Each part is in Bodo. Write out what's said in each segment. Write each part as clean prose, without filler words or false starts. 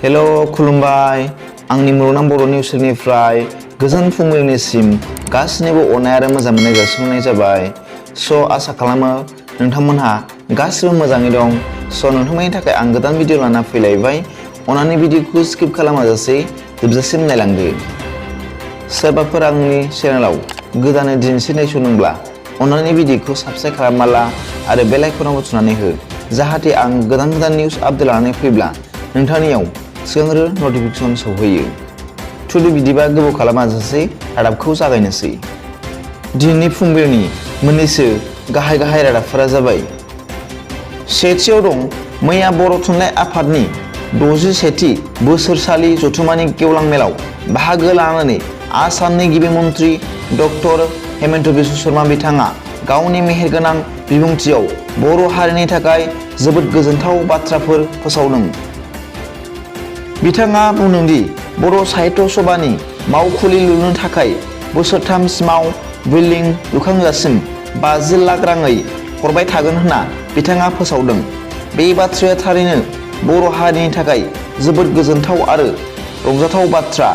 हेल' खुलुमबाय आंनि मुलुगनां बर' निउस चेनेलनिफ्राय गोजोन फुंबिलिनिसिम गासिनिबो अननाय आरो मोजां मोननाय जासिहरनाय जाबाय। स' आसा खालामो नोंथांमोनहा गासिबो मोजाङै दं। स' नोंथांमोननि थाखाय आं गोदान भिडिअ लाना फैलायबाय। अन्नानै भिडिअखौ स्किप खालामाजासे जोबजासिम नायलांदो। सोरबाफोर आंनि चेनेलाव गोदानै दिनैसो नायसंदोंब्ला अन्नानै भिडिअखौ साबस्क्राइब खालामना ला आरो बेल आइकनाव थुनानै हो, जाहाथे आं गोदान निउस आपडेट लानानै फैब्ला नोंथांनियाव सिगांग्रो नटिफिकेसन सौहैयो। थुदो बिदिबा गोबाव खालामाजासे रादाबखौ जागायनोसै। दिनैनि फुंबिलिनि मोननैसो गाहाय रादाबफोरा जाबाय। सेथियाव दं मैया बर' थुनलाइ आफादनि 61थि बोसोरसालि जथुम्मानि गेवलां मेलाव बाहागो लानानै आसामनि गिबि मन्थ्रि डक्टर हेमन्त बिश्व शर्मा बिथाङा गावनि मेहेरगोनां बिबुंथियाव बर' हारिनि थाखाय जोबोद गोजोनथाव बाथ्राफोर फोसावदों। बिथाङा बुंदोंदि बर' साहित्य सभानि मावखुलि लुनो थाखाय बोसोरथामसिमाव बिल्डिं लुखांजासिम 50 लाख राङै हरबाय थागोन होनना बिथाङा फोसावदों। बे बाथ्राया थारैनो बर' हारिनि थाखाय जोबोद गोजोनथाव आरो रंजाथाव बाथ्रा।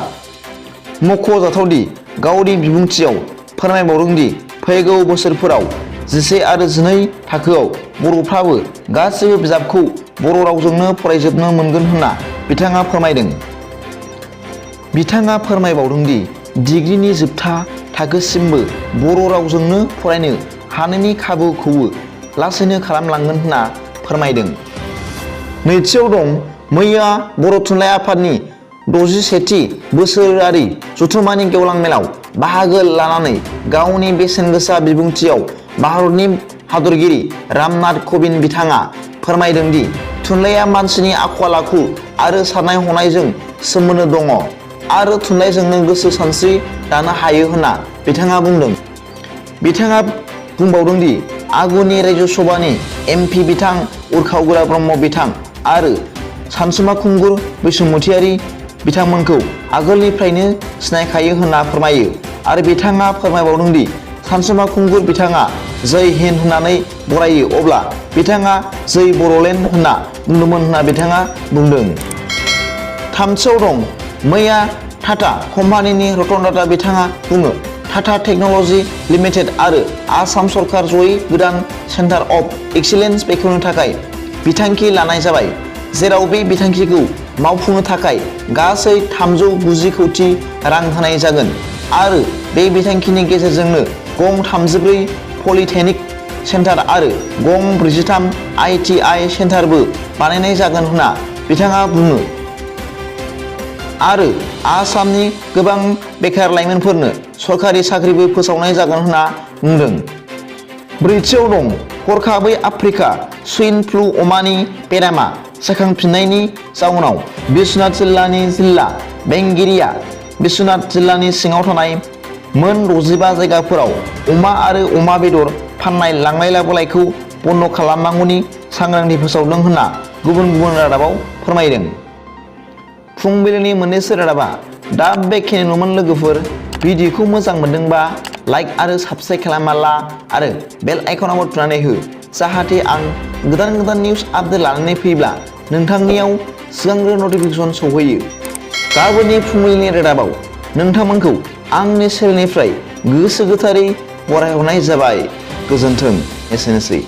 मख'जाथावदि गावनि बिबुंथियाव फोरमायबावदोंदि फैगौ बोसोरफोराव 11 आरो 12 थाखोआव बर'फ्राबो गासैबो बिजाबखौ बर' रावजोंनो फरायजोबनो मोनगोन होनना बिथाङा फोरमायदों। बिथाङा फोरमायबावदोंदि डिग्रीनि जोबथा थाखोसिमबो बर' रावजोंनो फरायनो हानायनि खाबुखौबो लासैनो खालामलांगोन होनना फोरमायदों। नैथियाव दं मैया बर' थुनलाइ आफादनि 61थि बोसोरारि जथुम्मानि गेवलां मेलाव बाहागो लानानै गावनि बेसेन गोसा बिबुंथियाव भारतनि हादरगिरि रामनाथ क'विन्द बिथाङा फोरमायदोंदि थुनलाइया मानसिनि आखल आखु आरो साननाय हनायजों सोमोन्दो दङ आरो थुनलाइजोंनो गोसो सानस्रि दानो हायो होनना बिथाङा बुंदों। बिथाङा बुंबावदोंदि आगुनि रायजो सभानि MP बिथां उर्खाव ब्रह्म बिथां आरो सानसुमा खुंगुर बैसोमुथियारि बिथांमोनखौ आगोलनिफ्रायनो सिनायखायो होनना फोरमायो आरो बिथाङा फोरमायबावदोंदि सानसुमा खुंगुर बिथाङा जै हिन्द होननानै बरायो अब्ला बिथाङा जै बर'लेण्ड होनना बुंदोंमोन होनना बिथाङा बुंदों। थामथियाव दं मैया टाटा कम्पानिनि रतन टाटा बिथाङा बुङो टाटा टेक्न'लजि लिमिटेड आरो आसाम सरकार जयै गोदान सेन्टार अफ एक्सिलेन्स बेखेवनो थाखाय बिथांखि लानाय जाबाय, जेराव बे बिथांखिखौ मावफुंनो थाखाय गासै 390 कौटि रां होनाय जागोन आरो बे बिथांखिनि गेजेरजोंनो गं 34 पलिटेकनिक सेन्टार आरो गं 43 ITI सेन्टारबो बानायनाय जागोन होनना बिथाङा बुङो आरो आसामनि गोबां बेखार लाइमोनफोरनो सरखारि साख्रिबो फोसावनाय जागोन होनना बुंदों। ब्रैथियाव दं हरखाबै आफ्रिका सुइन फ्लु अमानि बेरामा जाखांफिननायनि जाउनाव बिश्वनाथ जिल्लानि जिल्ला बेंगिरिया बिश्वनाथ जिल्लानि सिङाव थानाय मोन 65 जायगाफोराव अमा आरो अमा बेदर फाननाय लांलाय लाबोलायखौ बन्द खालामनांगौनि सांग्रांथि फोसावदों होनना गुबुन रादाबाव फोरमायदों। फुंबिलिनि मोननैसो रादाबा दा बेखिनिल'मोन लोगोफोर। भिडिअखौ मोजां मोनदोंबा लाइक आरो साबस्क्राइब खालामना ला आरो बेल आइकनाव थुनानै हो, जाहाथे आं गोदान निउस आपडेट लानानै फैब्ला नोंथांनियाव सिगांग्रो नटिफिकेसन सौहैयो। गाबोननि फुंबिलिनि रादाबाव नोंथांमोनखौ आंनि चेनेलनिफ्राय गोसो गोथारै बरायहरनाय जाबाय। गोजोन्थों। एसेनोसै।